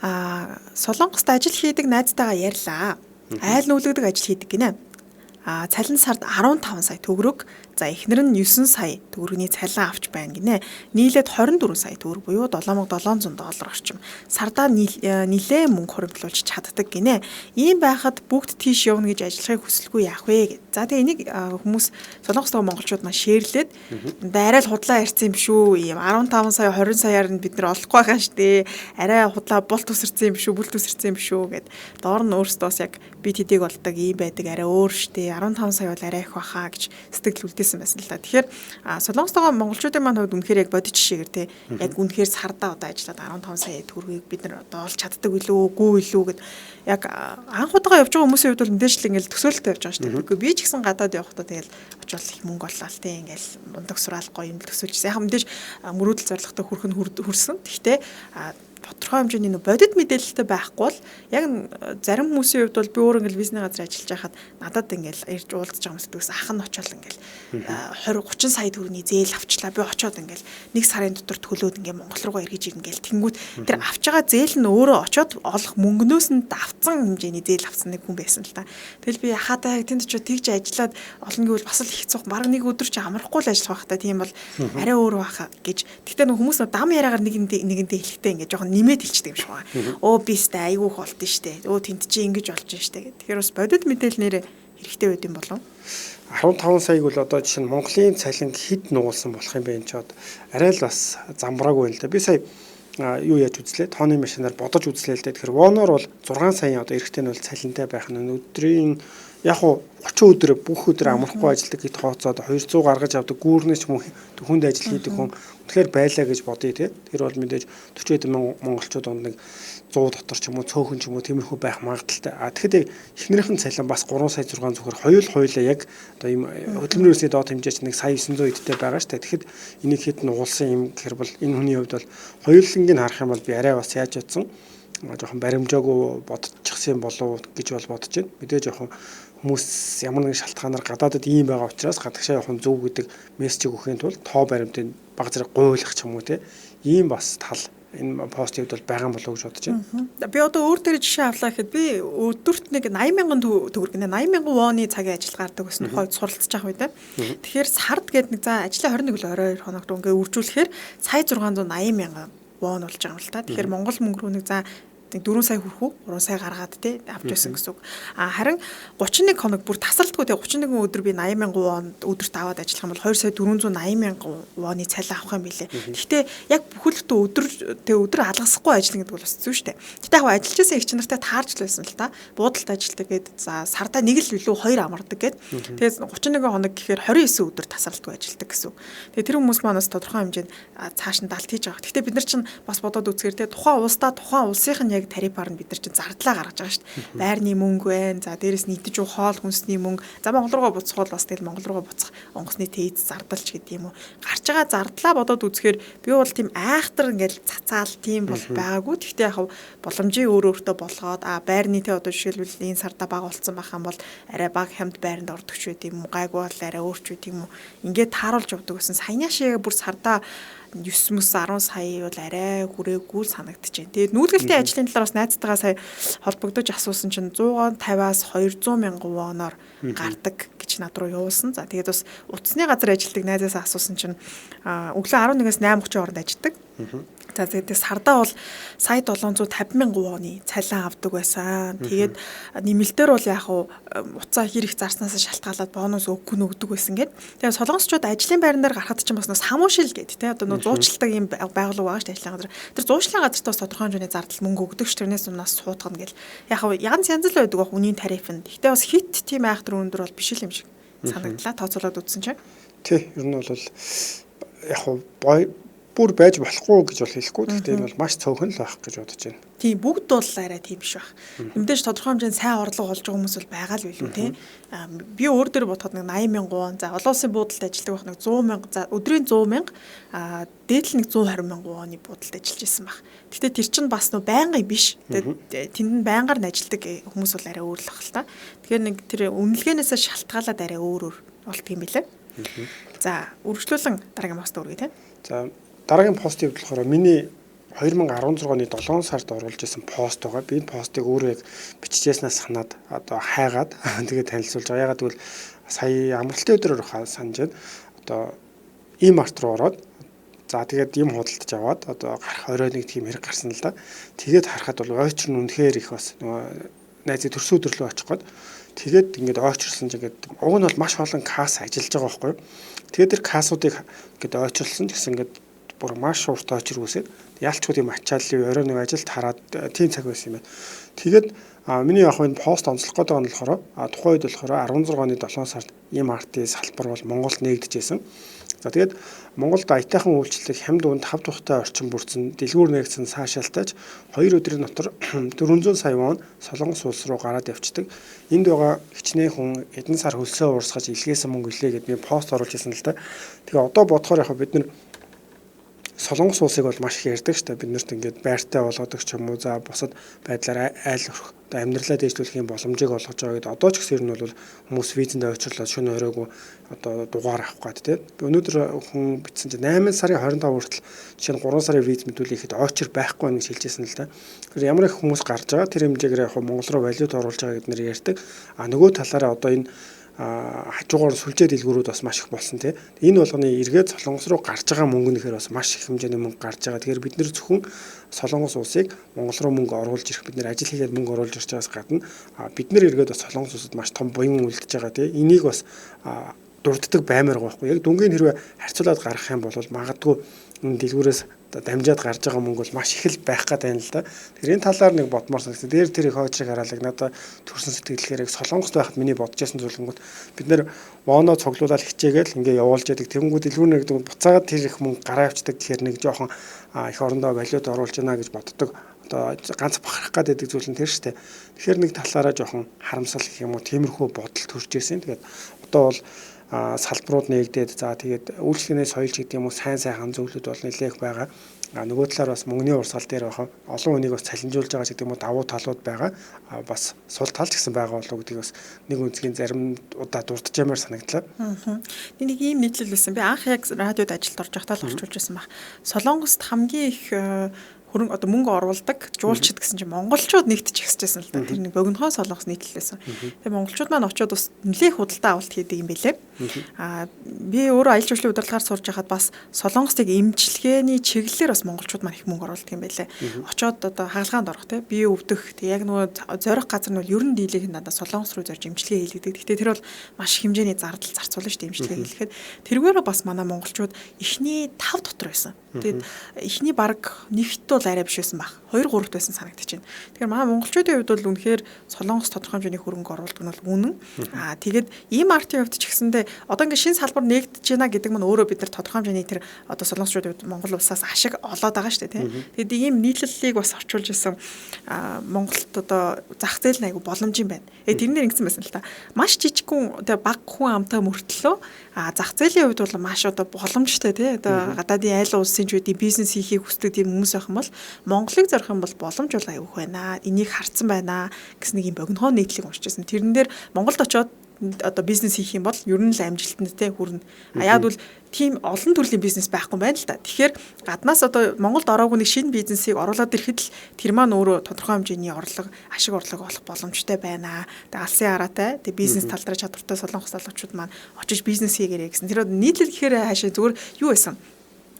Аа Солонгост ажил хийдэг найзтайгаа ярьлаа. Айл нүүлгдэг ажил хийдэг гинэ. Аа цалин сард 15 сая төгрөг. За эхнэр нь 9 сая төгрөгийн цалин авч байна гинэ. Нийлээд 24 сая төгрөг буюу 7700 доллар орчим. Сардаа нилээн мөнгө хуримтлуулж чаддаг гинэ. Ийм байхад бүгд тийш явна гэж ажиллахыг хүсэлгүй яах вэ гэд. За тэгээ энийг хүмүүс Солонгос дахь монголчууд маань шеэрлээд арай л худлаа ярьсан юм шүү. Ийм 15 сая 20 саяар нь бид нар олохгүй байгаа штэ. Арай худлаа булт үсэрсэн юм шүү, бүлт үсэрсэн юм шүү гэд. Доор нь өөрсдөө бас яг би тэдийг болдог ийм байдаг арай өөр штэ. 15 сая бол арай их баха гэж сэтгэл үлдээсэн байсан байсан л да. Тэгэхээр Солонгостойгоо монголчуудын маань хувьд үнэхээр яг бодит жишээгээр те яг үнэхээр сардаа одоо ажиллаад 15 сая төгрөгийг бид нар одоо олж чаддаг билүү үгүй билүү гэд яг анх удаага явж байгаа хүмүүсийн хувьд бол мэдээж л ингээл төсөөлөлтөй явж байгаа шүү дээ. Үгүй би ч гэсэн гадаад явахдаа тэгэл очивол их мөнгө оллоо те ингээл мундаг сураал гоё юм төсөөлжсэн. Яг мэдээж мөрөөдөл зорилготой хүрэх нь хүрсэн. Гэхдээ тодорхой хэмжээний нөө бодит мэдээлэлтэй байхгүй бол яг зарим хүмүүсийн хувьд бол би өөр ингээл бизнес газар ажиллаж байхад надад ингээл ирж уулзж байгаа хүмүүс дүүс ах нь очиод ингээл 20 30 сая төгрөгийн зээл авчлаа, би очиод ингээл нэг сарын дотор төлөөд ингээл Монгол руугаа эргэж ирнэ гэл тэнгүүт тэр авч байгаа зээл нь өөрөө очиод олох мөнгнөөс нь давцсан хэмжээний зээл авсан нэг хүн байсан л та. Тэгэл би хадаа яг тэнд очиод тэгж ажиллаад олон гэвэл бас л их цух баг нэг өдөр чи амрахгүй л ажиллах байх та, тийм бол арай өөр байх гэж. Тэгтээ нөх хүмүүс дам яриагаар нэгэнтээ хэлэхдээ ингээд жоохон нэмээд хэлчихдэг юм шиг байна. Өө би сте айгүйх болд нь штэ. Өө тэнд чи ингэж болж штэ гэх. Тэгэхээр бас бодит мэдээлэл нэрээ хэрэгтэй байд юм болов. 15 саяг бол одоо жишээ нь Монголын цалин хэд нугалсан болох юм бэ энэ ч арай л бас замбраагүй л да. Би сая юу яаж үзлээ? Тооны машинаар бодож үзлээ л дээ. Тэгэхээр воноор бол 6 саяын одоо эрэгтэй нь бол цалинтай байх нь өдрийн яг уу 30 өдөр бүх өдөр амрахгүй ажилладаг гэж тооцоод 200 гаргаж авдаг гүүрнээс ч мөн хүнд ажил хийдэг хүн үнэхээр байлаа гэж бодъё те. Тэр бол мэдээж 40 мянган монголчууд донд нэг 100 дотор ч юм уу цөөхөн ч юм уу тиймэрхүү байх магадaltaй. А тэгэхэд эхнэрийнх нь цалин бас 3 сая 6 зүгээр хоёулаа яг одоо ийм хөдөлмөрийн үсний доод хэмжээ чинь нэг сая 900 эдтэй байгаа шүү дээ. Тэгэхэд энийг хэд нугалсан юм гэхэр бол энэ хүний хувьд бол хоёулангийг харах юм бол би арай бас яаж бодсон жоохон баримжаагүй бодчихсан болов гэж бол бодож байна. Мэдээ жоохон хүмүүс ямар нэгэн шалтгаанаар гадаадад ийм байгаа учраас гадагшаа явах нь зөв гэдэг мессежийг өгөхийн тулд тоо баримтыг баг зэрэг гуйлах ч юм уу те. Ийм бас тал энэ постын хувьд бол байгаа болов уу гэж бодож байна. Би одоо өөр дээр жишээ авлаа гэхэд би өдөрт нэг 80 мянган төгрөг гинэ 80 мянган воны цагийн ажил гардаг гэсэн тухайд суралцж байгаа үед. Тэгэхээр сард гээд нэг за ажлаа 21 л орой 2 хоногт ингээ үржүүлэхээр сая 680 мянган вон болж байгаа юм л та. Тэгэхээр Монгол мөнгө рүү нэг за 4 сая хүрэх үү 3 сая гаргаад те авч байсан гэсэн үг. А харин 31 хоног бүр тасралтгүй те 31 өдөр би 80 мянган вон өдөрт аваад ажиллах юм бол 2 сая 480 мянган воны цалин авах юм билээ. Гэхдээ яг бүхэл бүтэн өдөр те өдөр алгасахгүй ажиллана гэдэг бол бас зүү штэ. Гэтэ яг ажиллаж байсан их чанартай таарч л байсан л та. Буудалд ажилладаг гээд за сардаа нэг л илүү хоёр амардаг гээд. Тэгээд 31 хоног гэхээр 29 өдөр тасралтгүй ажилладаг гэсэн үг. Тэгээд тэр хүмүүс маань бас тодорхой хэмжээнд цааш нь далд хийж байгаа. Гэтэ бид нар чинь бас бодоод үзэхээр те тухайн улсдаа тухайн улсынх нь яг тарифаар нь бид нар чинь зардлаа гаргаж байгаа шүү дээ. Байрны мөнгө байна. За дээрэс нь идэж уух хоол хүнсний мөнгө. За Монгол руугаа буцах бол бас тэгэл Монгол руугаа буцах онгоцны тээз зардалч гэдэг юм уу. Гарч байгаа зардлаа бодоод үзэхээр би бол тийм айхтар ингээл цацаал тийм бол байгаагүй. Гэхдээ яг боломжийг өөр өөртөө болгоод а байрны те одоо жишээлбэл энэ сарда бага болцсон байх юм бол арай бага хямд байранд ордог ч байд юм уу. Гайгүй бол арай өөрч байд юм уу. Ингээд тааруулж явдаг гэсэн. Саяны шиг бүр сарда 9 мэс 10 сая бол арай хүрээгүй санагдчихэв. Тэгээд нүүлгэлтийн ажлын талаар бас найзтайгаа сая холбогдож асуусан чинь 150-аас 200 мянган воноор гардаг гэж над руу явуулсан. За тэгээд бас утасны газар ажилладаг найзаасаа асуусан чинь өглөө 11-ээс 8:30 хооронд ажилладаг. За тэгээд сардаа бол сая 750 мянган воны цалин авдаг байсан. Тэгээд нэмэлтээр бол яг утсаа хэр их зарснаас шалтгаалаад бонус өгөх нь өгдөг байсан гэд. Тэгээд солонгосчууд ажлын байран дээр гарахад чинь бас нөө самуушил гэд тэ одоо нөө зуучладаг юм байгууллага байгаа шүү дээ ажлын газар. Тэр зуучлалын газарт бас тодорхой хэмжээний зардал мөнгө өгдөг ш тэрнээс өмнөөс суудгана гэл. Яг янз янз л байдаг баг үнийн тариф нь. Гэхдээ бас хит тийм айхтар өндөр бол биш л юм шиг санагдлаа. Тооцоолоод үзсэн чинь. Тий, ер нь бол яг бүр байж болохгүй гэж бол хэлэхгүй. Гэхдээ энэ бол маш цөөхөн л байх гэж бодож байна. Тийм, бүгд бол арай тийм биш байх. Мэдээж тодорхой хэмжээнд сайн орлого олж байгаа хүмүүс бол байгаа л билүү те. Би өөр дээр бодоход нэг 80 мянган вон, за олон улсын буудалд ажилладаг байх нэг 100 мянга, за өдрийн 100 мянга, дээдл нэг 120 мянган воны буудалд ажиллаж исэн байх. Гэхдээ тэр чинь бас нөө байнгын биш. Тэгээд тэнд нь байнгаар нь ажилладаг хүмүүс бол арай өөр л ах л та. Тэгэхээр нэг тэр үнэлгээнээсээ шалтгаалаад арай өөр өөр болдго юм билээ. За, үргэлжлүүлэн дараагийн пост үргэе те. За, дараагийн постыг болохоор миний 2016 оны 7 сард оруулж исэн пост байгаа. Би энэ постыг өөрөө яг бичижсэнээс санаад одоо хайгаад тэгээд танилцуулж байгаа. Ягаад гэвэл сая амралтын өдрөөр санаж байна. Одоо ийм март руу ороод за тэгээд юм худалдаж аваад одоо гарах орой нэг тийм хэрэг гарсан л да. Тэгээд харахад бол ойчр нь үнэхээр их бас нөгөө найзын төрсөн өдөрлөө очих гээд тэгээд ингээд ойчрлсан ч ингээд уг нь бол маш олон касс ажиллаж байгаа байхгүй юу. Тэгээд тэр кассуудыг ингээд ойчрлсан ч гэсэн ингээд бүр маш урт очир үсээд Яалчгүй тийм ачааллын орой нэг ажилд хараад тийм цаг байсан юм байна. Тэгээд миний яг энэ пост онцлох гэдэг нь болохоор тухайн үед болохоор 16 оны 7 сард MRT салбар бол Монголд нэгдэжсэн. За тэгээд Монголд аятайхан үйлчлэг хямд үнд хав тухтай орчин бүрдсэн, дэлгүүр нээгдсэн саашаалтайч 2 өдрийн дотор 400 сая вон Солонгос улс руу гараад явцдаг. Энд байгаа хичнээн хүн хэдэн сар хөлсөө уурсгаж илгээсэн мөнгө илээ гэдээ би пост оруулж ирсэн л да. Тэгээ одоо бодохоор яг бид нар Солонгос улсыг бол маш их ярьдаг шүү дээ. Бид нарт ингээд байртай болгодог ч юм уу. За бусад байдлаар айл өрх одоо амьдралаа дээшлүүлэхийн боломжийг олгож байгаа гэдэг. Одоо ч гэсэн ер нь бол хүмүүс визэндээ очирлоо шөнө оройгүй одоо дугаар авах гээд тийм. Би өнөөдөр хүн бичсэн чинь 8 сарын 25 хүртэл жишээ нь 3 сарын виз мэдүүлэхэд очир байхгүй байна гэж хэлжсэн л да. Тэгэхээр ямар их хүмүүс гарч байгаа тэр хэмжээгээр яг Монгол руу валют оруулж байгаа гэднэр ярьдаг. А нөгөө талаараа одоо энэ хажуугаар сүлжээ дэлгүүрүүд бас маш их болсон тий. Энэ болгоны эргээд Солонгос руу гарч байгаа мөнгө нэхэр бас маш их хэмжээний мөнгө гарч байгаа. Тэгэхээр бид нэр зөвхөн Солонгос улсыг Монгол руу мөнгө оруулж ирэх, бид нэр ажил хийгээд мөнгө оруулж ирж байгаас гадна бид нэр эргээд бас Солонгос улсад маш том буян үлдэж байгаа тий. Энийг бас дурддаг баймаар байгаа байхгүй. Яг дүнгийн хэрвээ харьцуулаад гаргах юм бол магадгүй энэ дэлгүүрээс дамжаад гарч байгаа мөнгө бол маш их л байх гээд байна л да. Тэгэхээр энэ талаар нэг бодмоор санагдсан. Дээр тэр их хойчрыг хараалаг надад төрсэн сэтгэлгээр яг Солонгост байхад миний бодож байсан зүйлэнгүүт бид нэр воно цуглуулаад хичээгээл ингээ явуулж яадаг. Тэнгүүд дэлгүүр нэг буцаагаад тэр их мөнгө гараа явцдаг гэхээр нэг жоохон их орондоо валют оруулж байна гэж боддог. Одоо ганц бахарх гээд байдаг зүйл нь тэр шүү дээ. Тэгэхээр нэг талаараа жоохон харамсал гэх юм уу тиймэрхүү бодол төрж ирсэн. Тэгээд одоо бол салбарууд нээгдээд за тэгээд үйлчлэгээний соёл гэдэг юм уу сайн сайхан зүйлүүд бол нэлээх байгаа. А нөгөө талаар бас мөнгөний урсгал дээр байх олон хүнийг бас цалинжуулж байгаа гэдэг юм уу давуу талууд байгаа. А бас сул тал ч гэсэн байгаа болов уу гэдгийг бас нэг үнцгийн зарим удаа дурдж ямаар санагдлаа. Нэг ийм нийтлэл байсан. Би анх яг радиод ажилд орж байхдаа л орчуулж байсан баг. Солонгост хамгийн их хөрөнгө одоо мөнгө оруулдаг жуулчид гэсэн чинь монголчууд нэгтж ихсэжсэн л да. Тэр нэг богинохон солонгос нийтлэлсэн. Тэгээ монголчууд маань очиод бас нэлээх худалдаа авалт хийдэг юм бэлээ. Аа би өөрөө аялал жуулчлалын удирдлагаар сурж байхад бас солонгосыг эмчилгээний чиглэлээр бас монголчууд маань их мөнгө оруулдаг юм бэлээ. Очиод одоо хагалгаанд орох те бие өвдөх тэг яг нөгөө зорих газар нь бол ер нь дийлэх нь дандаа солонгос руу зорж эмчилгээ хийлгэдэг. Гэхдээ тэр бол маш хэмжээний зардал зарцуулна шүү дээ эмчилгээ хийлгэхэд. Тэргээрээ бас манай монголчууд эхний 5 дотор байсан. Тэгээд эхний баг нэгт бол арай биш байсан баг. 2 3-т байсан санагдаж байна. Тэгэхээр манай монголчуудын хувьд бол үнэхээр солонгос тодорхой хэмжээний хөрөнгө оруулдаг нь бол үнэн. Аа тэгээд ийм артын хувьд ч гэсэндээ одоо ингээд шинэ салбар нэгдэж байна гэдэг нь өөрөө бид нар тодорхой хэмжээний тэр одоо солонгосчуудын хувьд Монгол улсаас ашиг олоод байгаа шүү дээ тийм. Тэгээд ийм нийтлэлийг бас орчуулж исэн Монголд одоо зах зээл нь айгу боломж юм байна. Тэрнээр ингэсэн байсан л та. Маш жижигхэн одоо баг хүн амтай мөртлөө зах зээлийн хувьд бол маш одоо боломжтой тий. Одоо гадаадын айл улсын ч үгүй бизнес хийхийг хүсдэг тийм хүмүүс байх юм бол Монголыг зорих юм бол боломж бол аюух байна. Энийг харцсан байна гэсэн нэг юм богинохон нийтлэг уншижсэн. Тэрэн дээр Монголд очиод одоо бизнес хийх юм бол ер нь л амжилтанд те хүрнэ. А яг бол тийм олон төрлийн бизнес байхгүй байна л да. Тэгэхээр гаднаас одоо Монголд ороогүй нэг шинэ бизнесийг оруулаад ирэхэд л тэр маань өөрөө тодорхой хэмжээний орлого, ашиг орлого олох боломжтой байна. Тэгээ алсын хараатай тэгээ бизнес тал дээр чадвартай солонгос залуучууд маань очиж бизнес хийгэрэй гэсэн. Тэр нийтлэл гэхээр хаашаа зүгээр юу байсан?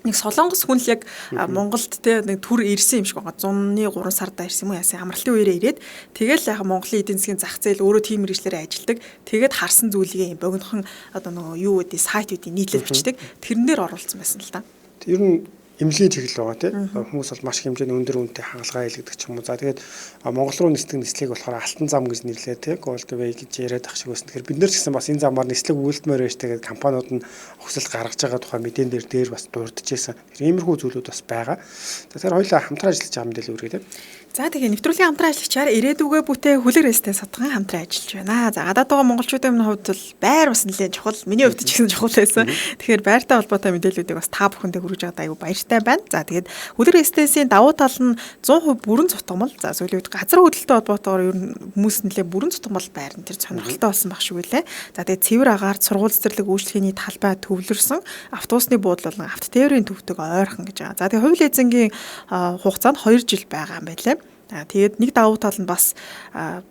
Нэг солонгос хүн л яг Монголд те нэг төр ирсэн юм шиг байгаа. 103 сарда ирсэн юм уу яасан амралтын үеэрээ ирээд тэгэл яг Монголын эдийн засгийн зах зээл өөрөө тийм мэргэжлээрээ ажилладаг. Тэгээд харсан зүйлийг юм богинохон одоо нөгөө юу гэдэг сайт үүдийн нийтлэл бичдэг. Тэрнээр оруулсан байсан л да. Ер нь эмнэлгийн чиглэл байгаа тийм хүмүүс бол маш их хэмжээний өндөр үнэтэй хагалгаа хийлгэдэг ч юм уу. За тэгээд Монгол руу нислэг нислэгийг болохоор алтан зам гэж нэрлээ тийм Gold Way гэж яриад ах шиг байсан. Тэгэхээр бид нар ч гэсэн бас энэ замаар нислэг үйлдмээр байж тэгээд компаниуд нь өсөлт гаргаж байгаа тухай мэдээн дээр бас дурдж байсан. Тэгэхээр иймэрхүү зүйлүүд бас байгаа. За тэгэхээр хоёулаа хамтран ажиллаж байгаа мэдээлэл үргээ тийм. За тэгээ нэвтрүүлгийн хамтран ажиллагчаар ирээдүгээ бүтээ хүлэг рестэй садхан хамтран ажиллаж байна. За гадаад байгаа монголчуудын хувьд бол байр бас нэлээд чухал. Миний хувьд ч гэсэн чухал байсан. Тэгэхээр байртай холбоотой мэдээллүүдийг бас та бүхэндээ хүргэж байгаад аюу баяртай байна. За тэгээд хүлэг рестэйсийн давуу тал нь 100% бүрэн цутгамал. За сүүлийн үед газар хөдлөлтөй холбоотойгоор ер нь хүмүүс нэлээд бүрэн цутгамал байр нь тэр сонирхолтой болсон баг шиг үлээ. За тэгээд цэвэр агаар, сургууль цэцэрлэг үйлчлэгээний талбай төвлөрсөн автобусны буудлын болон автотээврийн төвтэйг ойрхон гэж байгаа. За тэгээд хувь лизингийн хугацаа нь 2 жил байгаа юм байлээ. Тэгээд нэг давуу тал нь бас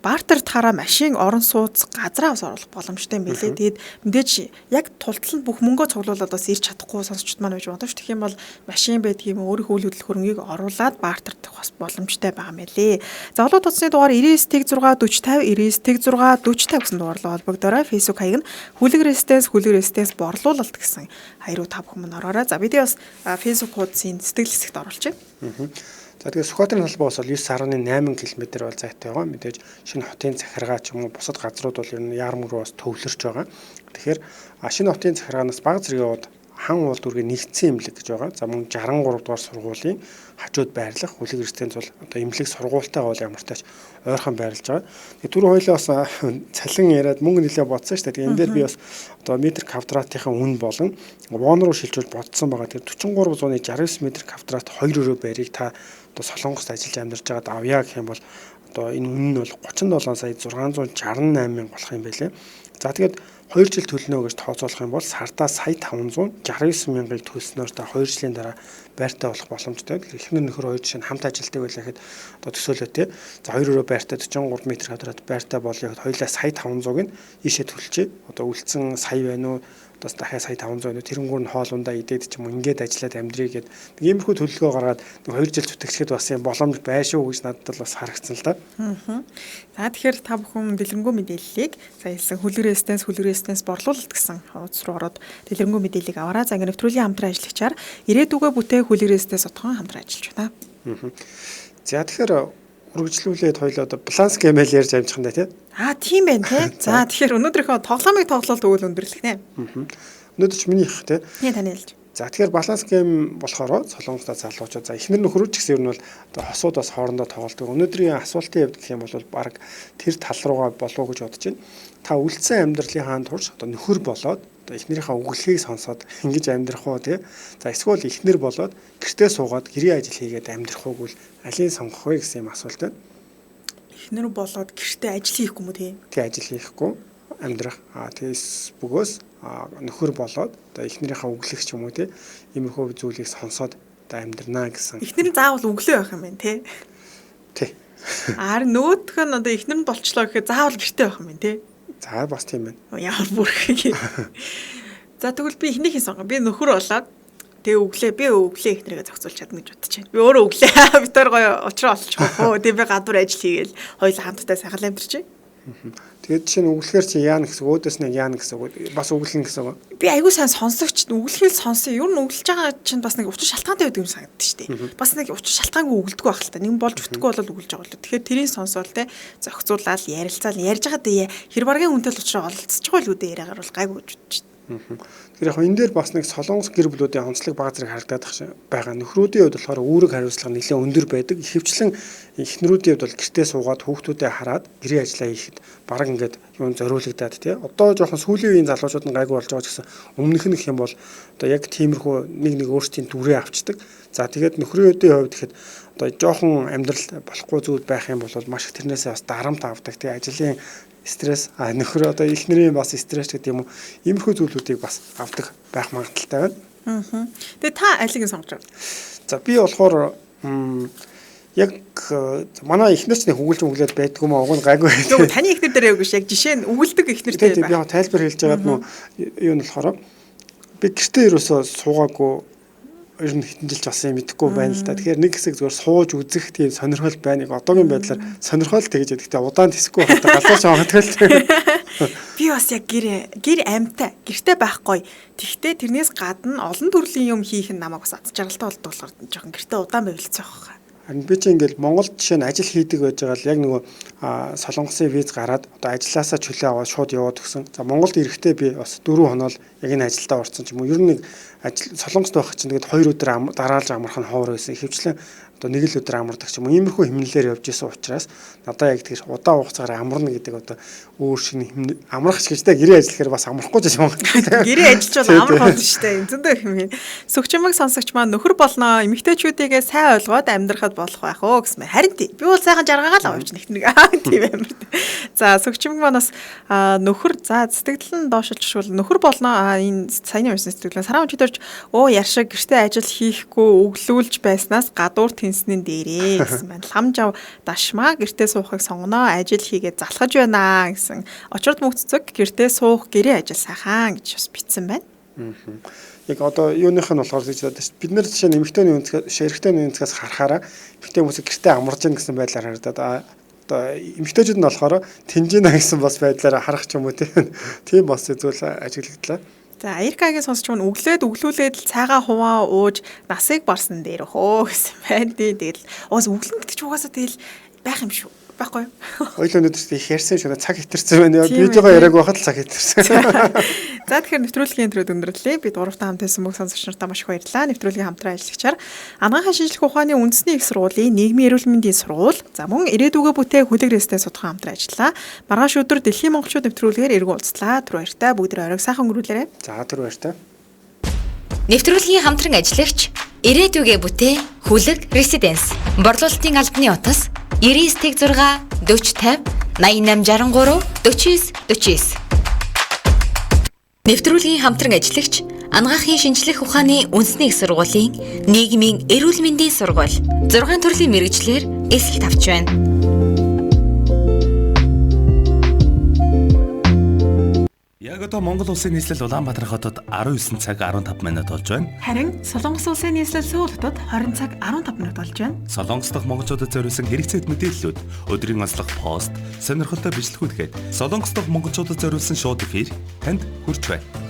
бартер тахаараа машин орон сууц газраа бас оруулах боломжтой юм билээ. Тэгээд мэдээж яг тултал нь бүх мөнгөө цуглуулад бас ирч чадахгүй сонсогчд маань байж магадгүй ш. Тэгэх юм бол машин байдгийг юм өөрийнхөө үйл хөдлөх хөрөнгийг оруулаад бартер дах бас боломжтой байгаа юм билээ. За олон утасны дугаар 99 тэг 6 40 50 99 тэг 6 40 50 гэсэн дугаарлаа холбогдорой. Facebook хаяг нь Хүлэг Резиденс, Хүлэг Резиденс борлуулалт гэсэн хариу та бүхэн мань ороорой. За бидний бас Facebook хуудсын сэтгэл хэсэгт оруулчих. За тэгээд Сүхбаатарын талбай бас бол 9.8 км бол зайтай байгаа. Мэдээж шинэ хотын захиргаа ч юм уу бусад газрууд бол ер нь яармаг руу бас төвлөрч байгаа. Тэгэхээр шинэ хотын захиргаанаас бага зэргийн ууд хан уул дүүргийн нэгдсэн эмнэлэг гэж байгаа. За мөн 63 дугаар сургуулийн хажууд байрлах Хүлэг Резиденс бол одоо эмнэлэг сургуультайгаа бол ямар тач ойрхон байрлаж байгаа. Тэгээ түрүү хоёлоо бас цалин яриад мөнгө нэлээ бодсон шүү дээ. Тэгээ энэ дээр би бас одоо метр квадратынхаа үн болон вон руу шилжүүлж бодсон байгаа. Тэгэхээр 4369 метр квадрат 2 өрөө байрыг та одоо Солонгост ажиллаж амьдарч байгаад авъя гэх юм бол одоо энэ үн нь бол 37 сая 668 мянга болох юм байлээ. За тэгээд 2 жил төлнө гэж тооцоолох юм бол сардаа сая 569 мянгаыг төлснөөр та 2 жилийн дараа байртай болох боломжтой. Тэгэхээр эхнэр нөхөр хоёр жишээ нь хамт ажилладаг байлаа гэхэд одоо төсөөлөө те. За 2 өрөө байртай 43 метр квадрат байртай болъё гэхэд хоёулаа сая 500-ыг нь ийшээ төлчээ. Одоо үлдсэн сая байна уу? Одоо дахиад сая 500 байна уу? Тэрэнгүүр нь хоол ундаа идээд ч юм уу ингээд ажиллаад амьдрий гэд нэг иймэрхүү төлөвлөгөө гаргаад нэг 2 жил зүтгэчихэд бас юм боломж байшгүй гэж надад л бас харагдсан л да. За тэгэхээр та бүхэн дэлгэрэнгүй мэдээллийг сая хэлсэн Хүлэг Резиденс, Хүлэг Резиденс борлуулалт гэсэн хуудас руу ороод дэлгэрэнгүй мэдээллийг аваарай. За ингээд нэвтрүүлгийн хамтран ажиллагчаар ирээдүгөө бүтээ Хүлэг Резиденс отхон хамтран ажиллаж байна. За тэгэхээр үргэлжлүүлээд хоёлоо одоо баланс гэмэл ярьж амжих юм да тий. Аа тийм байна те. За тэгэхээр өнөөдрийнхөө тоглоомыг тоглолт өгөл өндөрлөх нэ. Өнөөдөр ч миний их тий. Тийм таны хэлж. За тэгэхээр баланс гейм болохоор солонгостой залуучууд за эхнэр нөхрүүд ч гэсэн ер нь бол одоо хосууд бас хоорондоо тоглодог. Өнөөдрийн асуултын хувьд гэх юм бол баг тэр тал руугаа болов уу гэж бодож байна. Та үлдсэн амьдралынхаа турш одоо нөхөр болоод одоо эхнэрийнхээ өглөгийг сонсоод ингэж амьдрах уу тий. За эсвэл эхнэр болоод гэртээ суугаад гэрийн ажил хийгээд амьдрах уу гэвэл алийг сонгох вэ гэсэн юм асуулт байна. Эхнэр болоод гэртээ ажил хийхгүй юм уу тий? Тий ажил хийхгүй амьдрах. Тэгээс бөгөөс нөхөр болоод одоо эхнэрийнхээ өглөх ч юм уу тий иймэрхүү зүйлийг сонсоод одоо амьдрнаа гэсэн. Эхнэр нь заавал өглөө байх юм байна тий. Тий. Харин нөгөөх нь одоо эхнэр нь болчлоо гэхэд заавал гэртээ байх юм байна тий. За бас тийм байна. Ямар бүрхэг. За тэгвэл би эхнийхийг сонгоо. Би нөхөр болоод тэгээ өглөө би өглөө эхнэрээ зохицуулж чадна гэж бодож байна. Би өөрөө өглөө бид хоёр гоё уучраа олчих уу. Тэгээ би гадуур ажил хийгээл хоёулаа хамтдаа сайхан амьдарч. Тэгээд жишээ нь өглөхөр чи яана гэсэн үг, өөдөөс нэг яана гэсэн үг, бас өглөн гэсэн үг. Би айгүй сайн сонсогч, өглөхийг сонсон. Ер нь өглөж байгаа чинь бас нэг учир шалтгаантай байдаг юм санагддаг шүү дээ. Бас нэг учир шалтгаангүй өглөдгөө байх л та. Нэг болж бүтэхгүй болол өглөж байгаа л. Тэгэхээр тэрийг сонсоол те зохицуулаад ярилцаал ярьж байгаа дээ хэр баргийн хүнтэй л учраа ололцож байгаа л үүдээ яриагаар бол гайгүй гэж бодож байна. Тэгэхээр яг энэ дээр бас нэг солонгос гэр бүлүүдийн онцлог бага зэрэг харагдаад байгаа. Нөхрүүдийн хувьд болохоор үүрэг хариуцлага нэлээд өндөр байдаг. Ихэвчлэн эхнэрүүдийн хувьд бол гэртээ суугаад хүүхдүүдэд хараад гэрээ ажиллаа хийхэд бараг ингээд юун зориулагдаад тий. Одоо жоохон сүүлийн үеийн залуучууд нь гайгүй болж байгаа ч гэсэн өмнөх нь гэх юм бол одоо яг тиймэрхүү нэг нэг өөрсдийн дүрээ авчдаг. За тэгээд нөхрүүдийн хувьд гэхэд одоо жоохон амьдрал болохгүй зүйл байх юм бол маш их тэрнээсээ бас дарамт авдаг тий. Ажлын стресс нөхөр одоо эхнэрийн бас стресс гэдэг юм уу иймэрхүү зүйлүүдийг бас авдаг байх магадлалтай байна. Тэгээ та алийг нь сонгож байна? За би болохоор яг манай эхнэр ч нэг хөглж мөглөөд байдгүй маа уг нь гайгүй. Тэгвэл таны эхнэр дээр яг биш яг жишээ нь өгөлдөг эхнэр дээр байх. Би тайлбар хэлж байгаад нөө юу нь болохоор би гэртээ ерөөсөө суугаагүй ер нь хэдэн жил ч бас юм мэдэхгүй байна л да. Тэгэхээр нэг хэсэг зүгээр сууж үзэх тийм сонирхол байна. Яг одоогийн байдлаар сонирхол тэгж яддаг. Гэхдээ удаан тэсэхгүй байхад галзууч магадгүй л. Би бас яг гэр амьтай, гэрте байхгүй. Тэгтээ тэрнээс гадна олон төрлийн юм хийх нь намайг бас аз жаргалтай болдог болохоор жоохон гэрте удаан байвал хэцүү байх. Харин би чи ингээл Монголд жишээ нь ажил хийдэг байж байгаа л яг нөгөө Солонгосын виз гараад одоо ажилласаа чөлөө аваад шууд яваад өгсөн. За Монголд ирэхдээ би бас 4 хоног яг энэ ажилдаа орсон ч юм уу. Ер нь нэг ажил Солонгост байх чинь тэгээд 2 өдөр дараалж амрах нь ховор байсан. Ихэвчлэн одоо нэг л өдөр амардаг ч юм уу. Иймэрхүү хэмнэлээр явж исэн учраас надаа яг тэр удаан хугацаагаар амарна гэдэг одоо өөр шиг амрах ч гэж тэ гэрээ ажиллахаар бас амрахгүй ч юм уу. Гэрээ ажиллаж бол амрах болно шүү дээ. Зөндөө юм. Сүгчмэг сонсогч маань нөхөр болноо эмэгтэйчүүдийгээ сайн ойлгоод амьдрахад жаргаад болох байх өө гэсэн мэ. Харин тий. Би бол сайхан жаргаагаа л авч нэгт нэг. Тийм амар. За сөгчмөг маань бас нөхөр за сэтгэл нь доошилж шүүл нөхөр болно. Энэ саяны уншсан сэтгэл сараа өчигдөрч өө яршиг гэртээ ажил хийхгүй өглөөлж байснаас гадуур тэнснэн дээрээ гэсэн байна. Лам жав дашмаа гэртээ суухыг сонгоно. Ажил хийгээд залхаж байна гэсэн. Очрод мөгцөг гэртээ суух гэрээ ажил сайхан гэж бас бичсэн байна. Яг одоо юуных нь болохоор гэж бодож шүү. Бид нэр жишээ нь эмэгтэйний өнцгөөс, эрэгтэйний өнцгөөс харахаараа эмэгтэй хүмүүс гэртээ амарж гин гэсэн байдлаар харагдаад одоо эмэгтэйчүүд нь болохоор тэнжинэ гэсэн бас байдлаар харах ч юм уу тийм бас зүйл ажиглагдлаа. За Аяркагийн сонсч маань өглөөд өглөөлээд л цайгаа хуваа ууж насыг барсан дээр хөө гэсэн байна. Тэгэл уус өглөн гэдэг чи угаасаа тэгэл байх юм шүү. Байхгүй юу? Хоёул өнөөдөр их ярьсан шүү. Цаг хэтэрсэн байна. Видеого яриаг байхад л цаг хэтэрсэн. За тэгэхээр нэвтрүүлгийн энтрүүд өндөрлөө. Бид гуравтан хамт байсан бүх сонсогч нартаа маш их баярлалаа. Нэвтрүүлгийн хамтран ажиллагчаар Анагаахын шинжлэх ухааны үндэсний их сургуулийн нийгмийн эрүүл мэндийн сургууль, за мөн ирээдүгөө бүтээх хүлэг рестэй судхан хамтран ажиллаа. Маргааш өдөр дэлхийн монголчууд нэвтрүүлгээр эргэн уулзлаа. Түр баяртай. Бүгд оройг сайхан өнгөрүүлээрэй. За түр баяртай. Нэвтрүүлгийн хамтран ажиллагч ирээдүгээ бүтээ Хүлэг Резиденс. Борлуулалтын албаны утас 99 6 40 50 88 63 49 49. Нэвтрүүлгийн хамтран ажиллагч Анагаахын шинжлэх ухааны үндэсний их сургуулийн нийгмийн эрүүл мэндийн сургууль 6 төрлийн мэргэжлээр эсэлт авч байна. Яг одоо Монгол Улсын нийслэл Улаанбаатар хотод 19 цаг 15 минут болж байна. Харин Солонгос Улсын нийслэл Сөүл хотод 20 цаг 15 минут болж байна. Солонгос дахь монголчуудад зориулсан хэрэгцээт мэдээллүүд, өдрийн онцлог пост, сонирхолтой бичлэгүүд гээд Солонгос дахь монголчуудад зориулсан шууд эфир танд хүрч байна.